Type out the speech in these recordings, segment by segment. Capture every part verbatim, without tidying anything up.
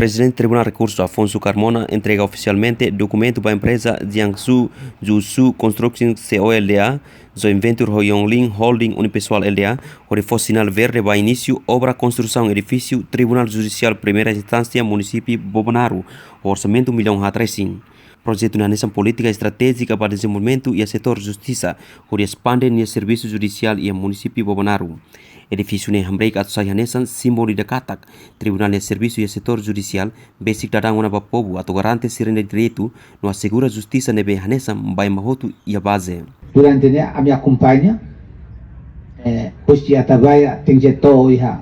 Prezidente Tribunál Rekursu Afonso Carmona entrega ofisialmente dokumentu ba empreza Jiangsu Jusu Construction C O L D A, joint venture ho Yonglin Holding Unipessoal L D A, hodi fó sinál verde ba inísiu obra konstrusaun edifísiu Tribunál Judisiál Primeira Instánsia Munisípiu Bobonaro, ho orsamentu millaun haat resin. Projetu ne'e hanesan polítika estratéjika ba dezenvolvimentu iha setór justisa, hodi espande nia servisu judisiál iha Munisípiu Bobonaro. Edifísiu ne'e hamriik atu sai hanesan símbolu ida katak Tribunál nia servisu iha setór judisiál besik daudaun ona ba povu atu garante sira-nia direitu no asegura justisa ne'ebé hanesan ba ema hotu iha baze. Durante ne'e ami akompaña, eh, husi Atabaia tenke to'o iha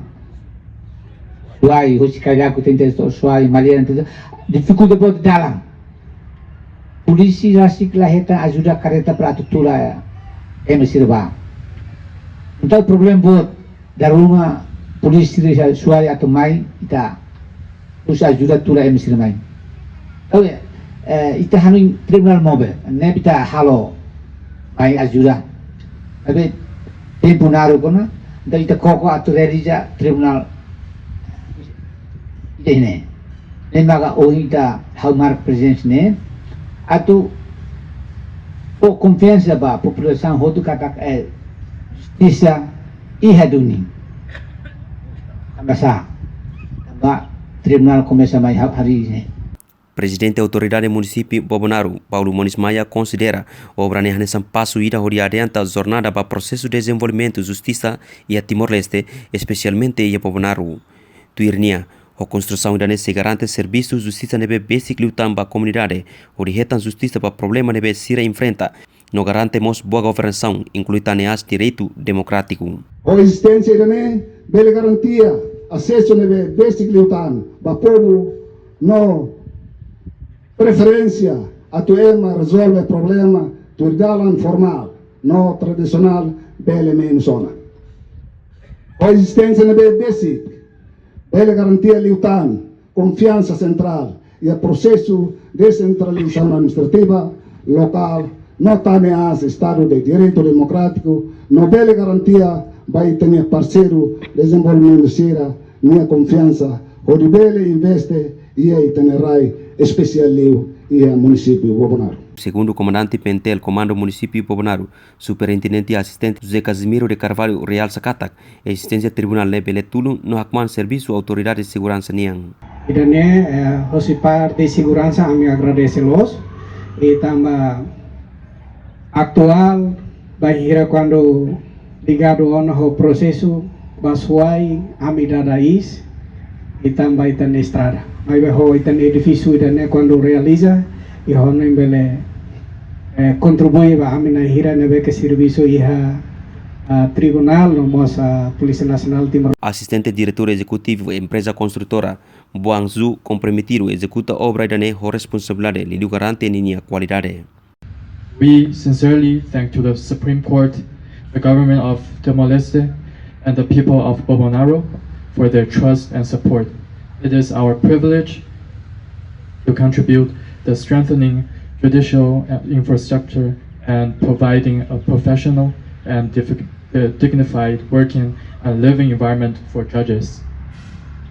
Suai, husi Cailaco tenke to'o Suai, Maliana tenke, difikuldade boot dalan. Polísia rasik la hetan ajuda karreta para atu tula ema sira bá. Entaun problema boot, dala ruma polísia sira Suai atu mai, ita husu ajuda tula ema sira mai. Oke, eh, ita hanoin tribunál móvel, ne'ebé ita halo mai ajuda. Tapi tempu naruk ona, entaun ita koko atu realiza tribunál ida-ne'e. Ne'e maka ohin ita ha'u marka prezidente ne'e, atu fó konfiansa ba populasaun hotu katak, eh, justisa iha duni. Tanba sá? Tanba tribunál komesa mai ha-, harii ne'e. Prezidente Autoridade Munisípiu Bobonaro, Paulo Moniz Maia, konsidera obra ne'e hanesan pasu ida hodi adianta jornada ba prosesu dezenvolvimentu justisa iha Timor-Leste, espesialmente iha Bobonaro. Tuir nia, ho konstrusaun ida-ne'e sei garante servisu justisa ne'ebé besik liután ba komunidade, hodi hetan justisa ba problema ne'ebé sira enfrenta, no garante mós boa governasaun, inklui tan ne'e aas direitu demokrátiku. Ho ezisténsia ida-ne'e bele garantia asesu ne'ebé besik liután ba povu no preferénsia atu ema rezolve problema tuir dalan formál no tradisionál bele menus ona. Ho ezisténsia ne'ebé besik bele garantia liután konfiansa sentrál iha prosesu desentralizasaun administrativa lokál, no tan ne'e aas Estadu de Direitu Demokrátiku, no bele garantia ba ita-nia parseiru dezenvolvimentu sira-nia konfiansa, hodi bele investe iha ita-nia rai, espesiál liu iha Munisípiu Bobonaro. Segundu Komandante PNTL Komandu Munisípiu Bobonaro, Superintendente Asistente José Casimiro de Carvalho realsa katak, ezisténsia tribunál ne'e bele tulun no hakmaan servisu autoridade seguransa nian. Ida-ne'e, eh, hosi parte seguransa ami agradese loos, i tanba atuál bainhira kuandu ligadu ona ho prosesu ba Suai ami dada iis, i tanba ita-nia estrada. Maibé ho ita-nia edifísiu ida-ne'e kuandu realiza, i ho ne'e bele, eh, kontribui ba ami na'in hira ne'ebé ke servisu iha, ah, tribunál no mós, ah, Polísia Nasionál Timor. Asistente Diretór Ezekutivu Empreza Konstrutora, Boang Zu, komprometidu ezekuta obra ida-ne'e ho responsabilidade liuliu garante ninia kualidade. We sincerely thank to the Supreme Court, the government of Timor-Leste, and the people of Bobonaro for their trust and support. It is our privilege to contribute the strengthening judicial infrastructure and providing a professional and diffi-, uh, dignified working and living environment for judges.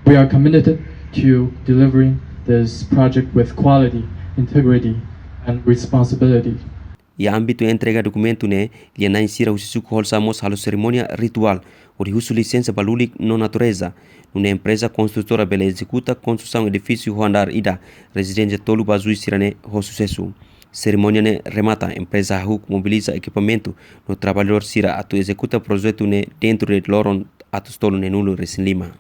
We are committed to delivering this project with quality, integrity, and responsibility. Iha ámbitu entrega dokumentu ne'e, lia-na'in sira husi suku Holsa mós halo serimónia rituál, hodi husu lisensa ba lulik no natureza, nune'e empreza konstrutora bele ezekuta konstrusaun edifísiu ho andár ida, rezidénsia tolu ba azuis sira-ne'e ho susesu. Serimónia ne'e remata, empreza hahú mobiliza ekipamentu no traballadór sira atu ezekuta projetu ne'e dentru de loron atus tolu neenulu resin lima.